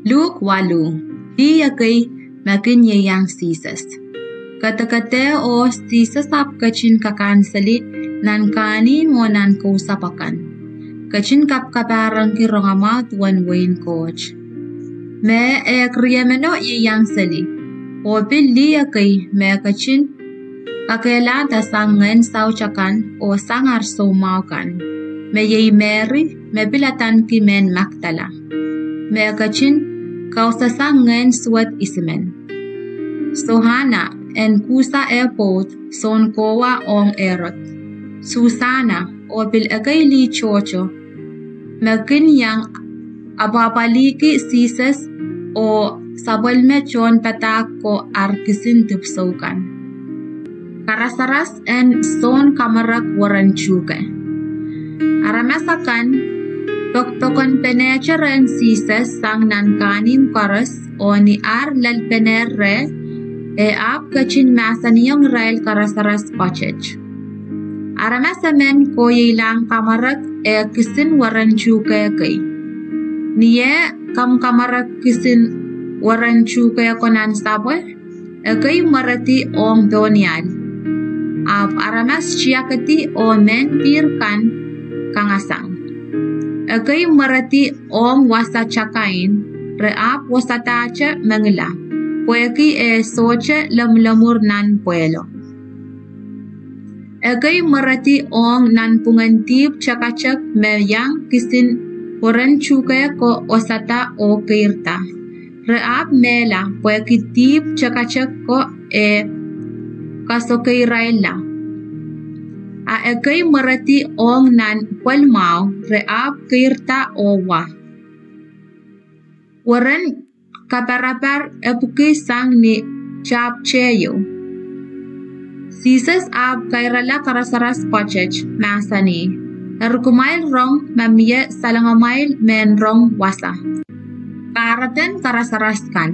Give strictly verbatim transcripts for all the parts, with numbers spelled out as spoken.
Luk waluh. Lih ekei me kin ieiang Sises. Kadehdeh oh Sises ahpw ketin kakanseli nan kahnimw oh nan kousapw akan, ketin kapkapahrengki rongamwahu duwen wehin Koht. Me ehk riemeno ieiang seli, oh pil lih ekei me ketin kakehlahda sang ngehn saut akan oh sang ar soumwahu kan, me iei Mery, me pil adaneki mehn Magdala, me ketin kausasang ngehn suwed isimen. Sohana, en Kusa eh pwoud, soun kowa ong Erod. Susana, oh pil ekei lih tohto, me kin iang apwahpwalihki Sises oh sapwellime tohnpadahk ko ar kisin dipwisou kan. Karasaras en Soun Kamwarek Weren Tuhke. Aramas akan pokopokonpenehte rehn Sises sang nan kahnimw koaros, oh ni ar lelpenehr reh, e ahpw ketin mahsanihong irail karasaras pwoatet. Aramas emen koieilahng kamwarek eh kisin weren tuhke kei. Ni eh kamwakamwarek kisin weren tuhke ko nan sapwe, ekei mweredi ong pohnial, ahpw aramas tiakedi oh mehn pihr kan kangasang. Ekei mweredi ong wasa takain, re ahpw wasadahte mengila, pwehki e sohte lemwulemwur nan pwehlo. Ekei mweredi ong nanpwungen dihp tekatek me iang kisin weren tuhke ko wasada oh keirda, re ahpw mehla pwehki dihp tekatek ko e kasokeirailla. A ekei mweredi ong nan pwehl mwahu, re ahpw keirda oh wa. Weren Kaparapar Epwiki Sang ni Tahpwteieu. Sises ahpw kairala karasaras pwoatet, mahsanih: Eri kumwail rong ma mie salengomwail mehn rong wasa. Kahrehda karasaras kan.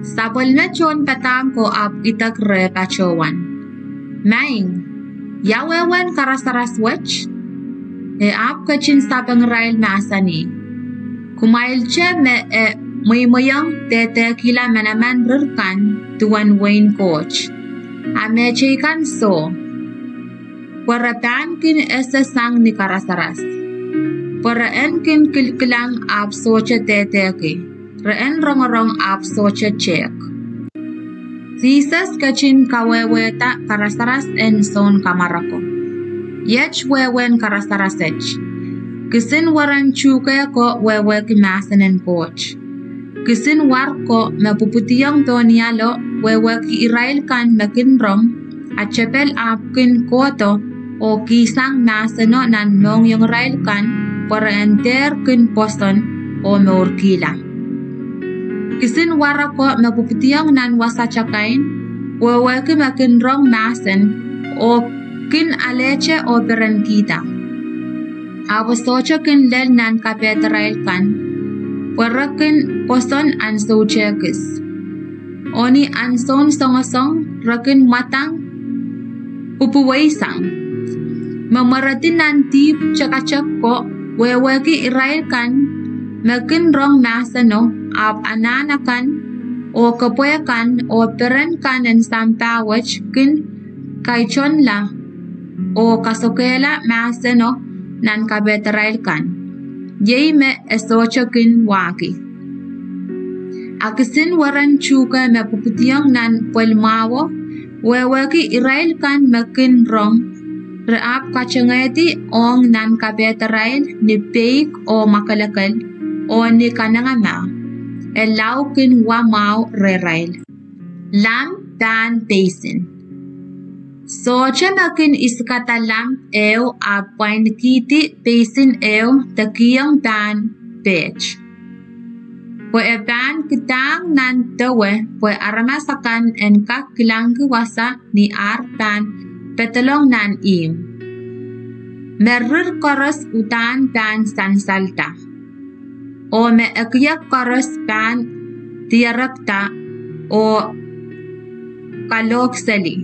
Sapwellime tohnpadahk ko ahpw idek reh patohwan: Maing, ia wehwehn karasaras wet? E ahpw ketin sapengirail, mahsanih: Kumwailte me e mweimweiong dehdehkihla manaman rir kan duwen wehin Koht. A mehteikan soh, pwe re pahn kin ese sang ni karasaras. Pwe re en kin kilkilang ahpw sohte dehdehki, re en rongorong ahpw sohte tehk. Sises ketin kawehwehda karasaras en Soun Kamwareko. Iet wehwehn karasaras et. Kisin weren tuhke ko wehwehki mahsen en Koht. Kisin war ko me pwupwidiong pohnialo wehwehki irail kan me kin rong, a tepel ahpw kin kohdo oh kihsang mahseno nan mohngiongirail kan, pwe re en dehr kin pwoson oh mourkihla. Kisin war ko me pwupwidiong nan wasa takain wehwehki me kin rong mahsen oh kin alehte oh perenkihda, ahpw e sohte kin lel nan kapehdarail kan, pwe re kin pwoson ahnsou tehkis, oh ni ahnsoun songosong re kin mwadang pwupwuweisang. Me mweredi nan dihp tekatek ko wehwehki irail kan me kin rong mahseno, ahpw anahn akan oh kepwe kan oh peren kan en sampah wet kin kaitonla oh kasokehla mahseno nan kapehdarail kan, iei me e sohte kin wahki. A kisin weren tuhke me pwupwidiong nan pwehl mwahuo wehwehki irail kan me kin rong, re ahpw katengehdi ong nan kapehdarail ni peik oh mwakelekel oh ni kanengamah, e lao kin wa mwahu rehrail. Lamp pahn peisin. Sohte me kin isikada lamp ehu ahpw pwainikihdi peisin ehu de kihong pahn peht. Pwe e pahn kidahng nan dewe pwe aramas akan en kak kilangki wasa ni ar pahn pedolong nan ihmw. Me rir koaros uhdahn pahn sansalda, oh me ekiek koaros pahn dierekda oh kalohkseli.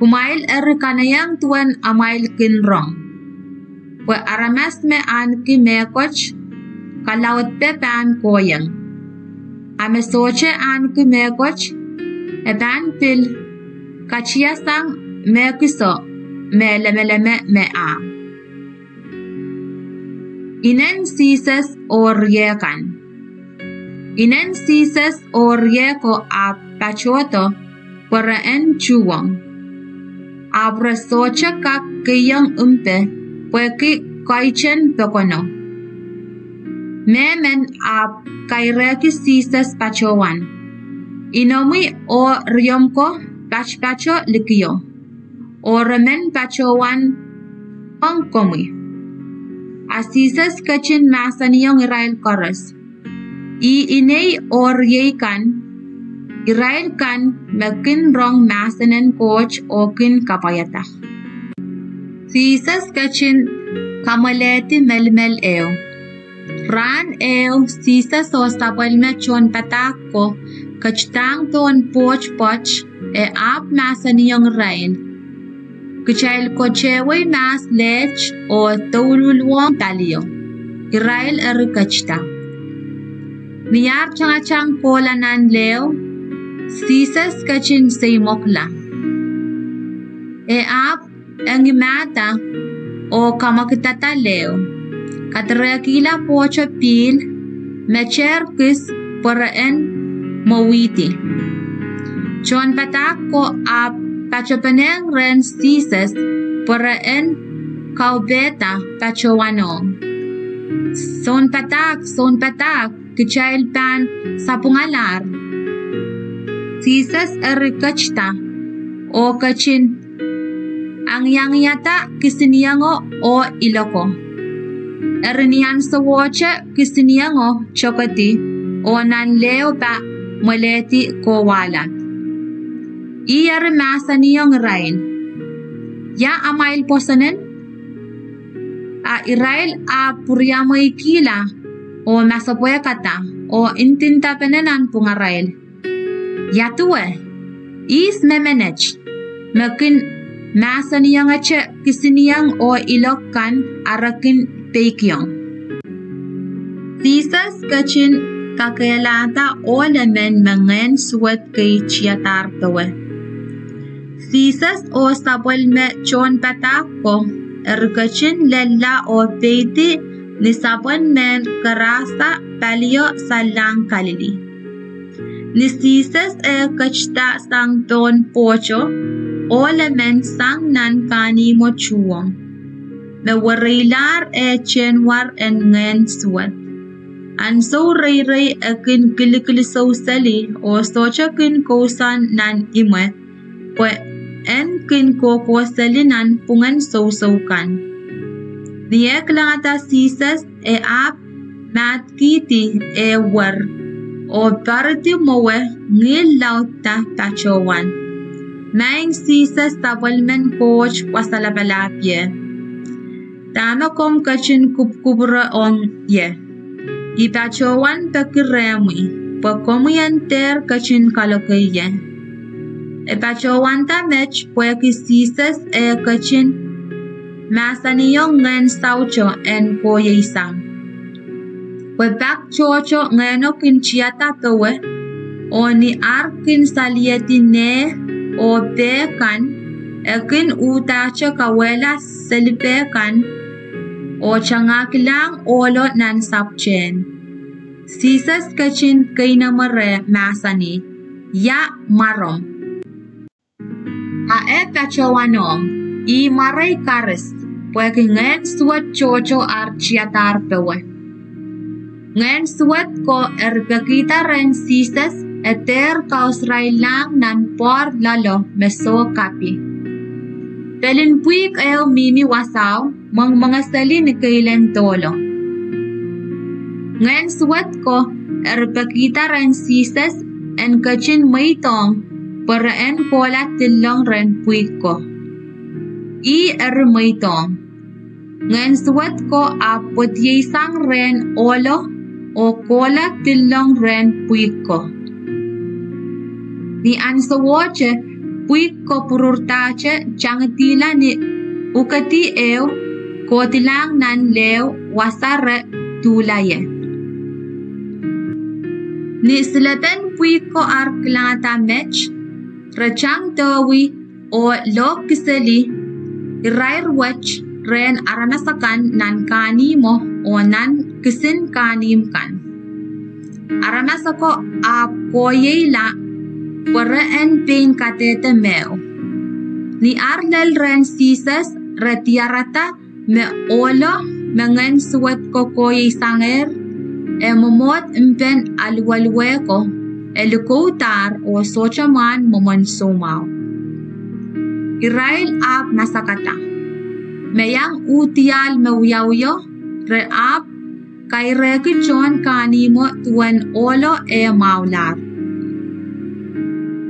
Kumwail eri kanaieng duwen amwail kin rong. Pwe aramas me ahneki mehkot kalaudpe pahn kohieng. A me sohte ahneki mehkot, e pahn pil katiasang mehkiso me lemeleme me ahpw. Inen Sises oh Rie Kan. Inen Sises oh rie ko ahpw patohdo pwe re en tuhwong. Ahpw re sohte kak keiong mpe pwehki koahiek en pokono. Mehmen ahpw kairehki Sises patohwan, Inomwi oh riomw ko patopato likio, oh re men patohwan ong komwi. A Sises ketin mahsanihong irail koaros, Ih inei oh riei kan, irail kan me kin rong mahsen en Koht oh kin kapwaiada. Sises ketin Kamwalehdi Melimel Ehu. Rahn ehu Sises oh sapwellime tohnpadahk ko ketidahng pohn pwoht pwoat, e ahpw mahsanihong irail, Kitail kotehwei mahs leht oh douluhluwohng palio. Irail eri ketida. Ni ar tangatang kohla nan leho, Sises ketin seimwokla. E ahpw engimahda oh kamwekidada leho, kadirehkihla pwohto pihl, metehr kis pwe re en mwowihdi. Tohnpadahk ko ahpw patopenehng rehn Sises pwe re en kaupehda patohwanohng, Sounpadahk, Sounpadahk, kitail pahn sapwungalahr. Sises eri ketida oh ketin angiangiada kisiniengo oh iloko. Eri ni ansowohte kisiniengo tokedi oh nan leho pa mwelehdi kohwahlap. Ih eri mahsanihong irail, Ia amwail pwosonen? A irail ahpw pwuriamweikihla oh masepwehkada oh ndindapene nanpwungarail, Ia duwe, ihs me menet, me kin mahsanihongete kisinieng oh ilok kan a re kin peikiong? Sises ketin Kakehlahda Ohl Emen me Ngehn Suwed Kei Tiadahr Powe. Sises oh sapwellime tohnpadahk ko eri ketin lella oh peidi ni sapwen mehn Kerasa palio sanlahng Kalili. Ni Sises eh ketida sang pohn pwohto, ohl emen sang nan kahnihmwo tuhwong, me wereilahr eh tehnwar en ngehn suwed. Ansou reirei e kin kilikilisou seli oh sohte kin kousoan nan imwe, pwe en kin kohkohseli nanpwungen sousou kan. Ni eh kilangada Sises, e ahpw mahtkihdi eh wer oh poaridi mwowe, ngihl laudda patohwan, Maing Sises, Sapwellimen Koht Wasa Lapalahpie, dahme komw ketin kupwukupwure ong ie? I patohwan peki rehmwi, pwe komwi en dehr ketin kaloke ie. E patohwanda met pwehki Sises eh ketin mahsanihong ngehn sauto en koieisang. Pwe pak tohto ngehno kin tiada powe, oh ni ar kin saliedi neh oh peh kan, e kin uhdahte kawehla selipeh kan oh tangahkilahng ohlo nan sapwtehn. Sises ketin keinemwe reh, mahsanih, Ia mwaromw? A e patohwanohng, Ih mwarei karis, pwehki ngehn suwed tohto ar tiadahr powe. Ngehn suwed ko eri pekihda rehn Sises, e dehr kausraillahng nan pwoahr loalo me soh kapi. Pelin pwihk ehu mihmi wasao, mwengmwengeseli ni keilen dohlo. Ngehn suwed ko eri pekihda rehn Sises en ketin mweidohng pwe re en kohla dillong rehn pwihk ko. Ih eri mweidohng. Ngehn suwed ko ahpw pwedieisang rehn ohlo oh kohla dillong rehn pwihk ko. Ni ansowohte pwihk ko pwururdahte tangidihla ni ukedi ehu kohdilahng nan leho wasa re duhla ie. Ni silepen pwihk ko ar kilangada met, re tang dohwi oh lohkiseli irair wet rehn aramas akan nan kahnihmwo oh nan kisin kahnihmw kan. Aramas ako ahpw kohiehla pwe re en pein kadehde mwehu. Ni ar lel rehn Sises, re diarada me ohlo me ngehn suwed ko kohieisang, e mwomwohd mpen aluweluwe ko, e likoudahr oh sohte mwahn mwomwen soumwahu. Irail ahpw masakada, me iang uhdiahl me wiawio, re ahpw kairehki tohn kahnihmwo duwen ohlo eh mwahulahr.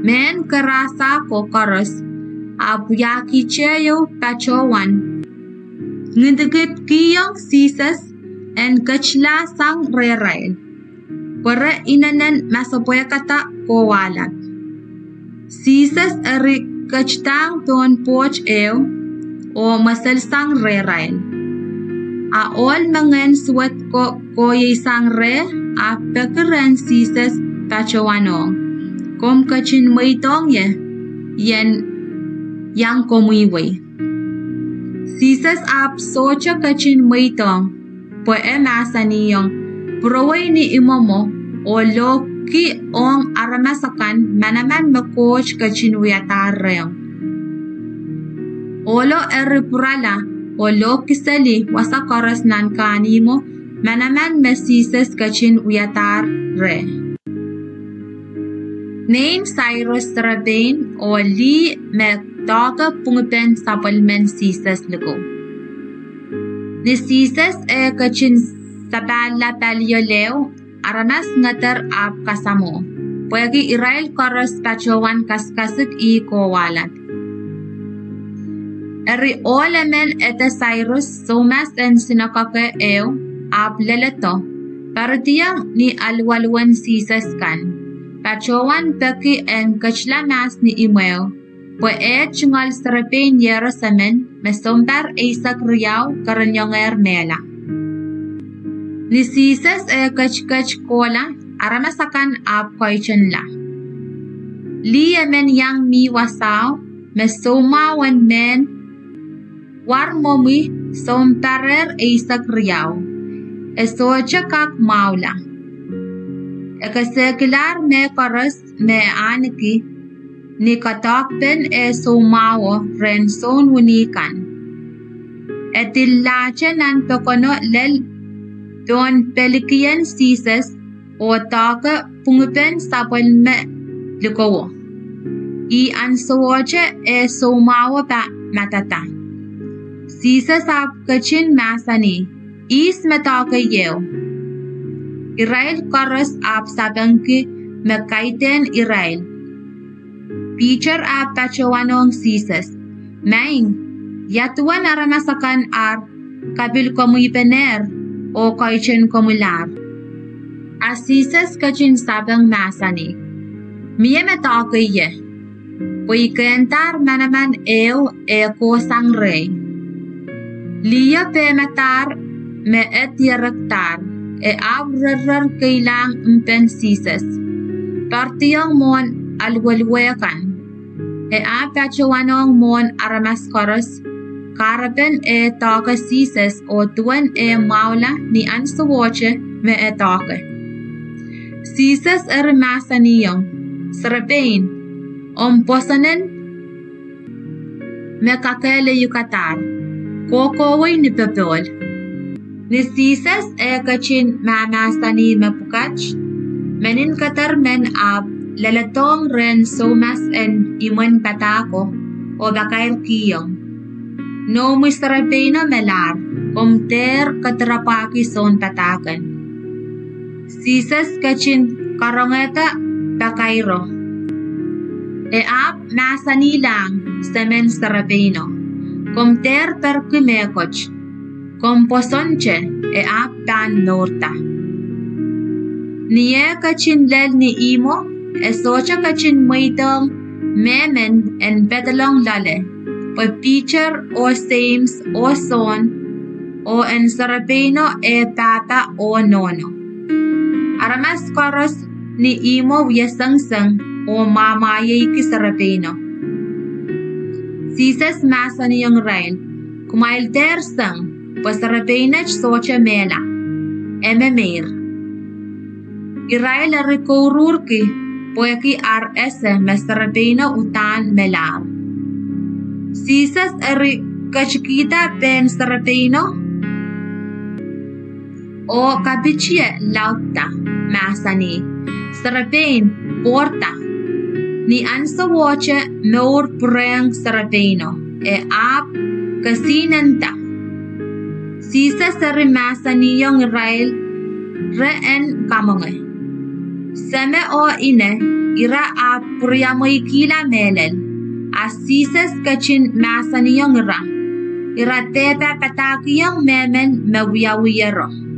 Mehn karasah ko koaros ahpw wiahkihte ieu patohwan ngidikidkihong Sises en ketila sang rehrail, pwe re inenen masepwehkada kowahlap. Sises eri ketidahng pohn pwoht ehu oh mweselsang rehrail. A ohl me ngehn suwed ko kohieisang reh ahpw peki rehn Sises patohwanohng, Komw ketin mweidohng ie, I en iang komwi wei. Sises ahpw sohte ketin mweidohng, pwe e mahsanihong, Pwurowei ni imwomwo oh lohki ong aramas akan manaman me Koht ketin wiadahr rehmw. Ohlo eri pwurala oh lohkiseli wasa koaros nan kahnihmwo manaman me Sises ketin wiadahr reh. Nein Sairus serepein oh lih me doahke pwungipen sapwellimen Sises likou. Ni Sises eh ketin sapahla palio leho, aramas ngeder ahpw kasamwo, pwehki irail koaros patohwan kasikasik ih kowahlap. Eri ohl emen ede Sairus, soumas en sinakoke ehu, ahpw leledo, paridiong ni aluweluwen Sises kan, patohwan peki en ketila mahs ni imwehu, pwe eh tungoal serepein iehros emen me sounpar eisek riau kereniongehr mehla. Ni Sises eh ketiket kohla, aramas akan ahpw keitonla. Lih emen iang mih wasao, me soumwahu en mehn warmwomwi soumparehr eisek riau. E sohte kak mwahula. E kesehkilahr mehkoaros me e ahneki ni kadoahkpen eh soumwahuo rehn soun wini kan. E dillahte nan pokono lel pohn pelikien Sises oh doahke pwungipen sapwellime likouo. Ih ansowohte eh soumwahuo pahn madada. Sises ahpw ketin mahsanih, Ihs me doahke ieu? Irail koaros ahpw sapengki me kaidehn irail. Piter ahpw patohwanohng Sises, Maing, ia duwen aramas akan ar kapilkomwihpenehr oh keiton komwilahr? A Sises ketin sapeng mahsanih, Mie me doahke ie, pwe I kehndahr manaman ehu eh kohsang rehi. Liho pehmadahr me e dierekdahr, e ahpw rerrer keilahng mpen Sises, paridiong mwohn aluweluwe kan. E ahpw patohwanohng mwohn aramas koaros kahrepen eh doahke Sises oh duwen eh mwahula ni ansowohte me e doahke. Sises eri mahsanihong, Serepein, omw pwoson en me kakehleyukadahr, kohkohwei ni popohl. Ni Sises eh ketin mahmahsanih mepwukat, meninkeder men ahpw leledohng rehn soumas en imwen padahko oh pakairkihong, Noumwi serepeino melahr, komw dehr kedirapwahki sounpadahk en. Sises ketin karongehda pakairo. E ahpw mahsanilahng semen serepeino, Komw dehr perki mehkot. Komw pwosonte, e ahpw pahn mourda. Ni eh ketin lel ni ihmwo, e sohte ketin mweidohng mehmen en pedolong loale, pwe Piter oh Seims oh Sohn, oh en serepeino eh pahpa oh nohno. Aramas koaros ni ihmwo wia sengiseng oh mwamwahieiki serepeino. Sises mahsanihong irail, Kumwail dehr seng, pwe serepeino sohte mehla, e me meir. Irail eri kouruhrki pwehki ar ese me serepeino uhdahn melahr. Sises eri ketikihda pehn serepeino oh kapitie laudda, mahsanih, Serepein, pwourda. Ni ahnsowohte mour pwurehng serepeino, e ahpw kesihnenda. Sises eri mahsanihong irail re en kamwenge. Seme oh ine ira ahpw pwuriamweikihla mehlel, a Sises ketin mahsanihong ira, ira dehpa padahkihong mehmen me wiawiero.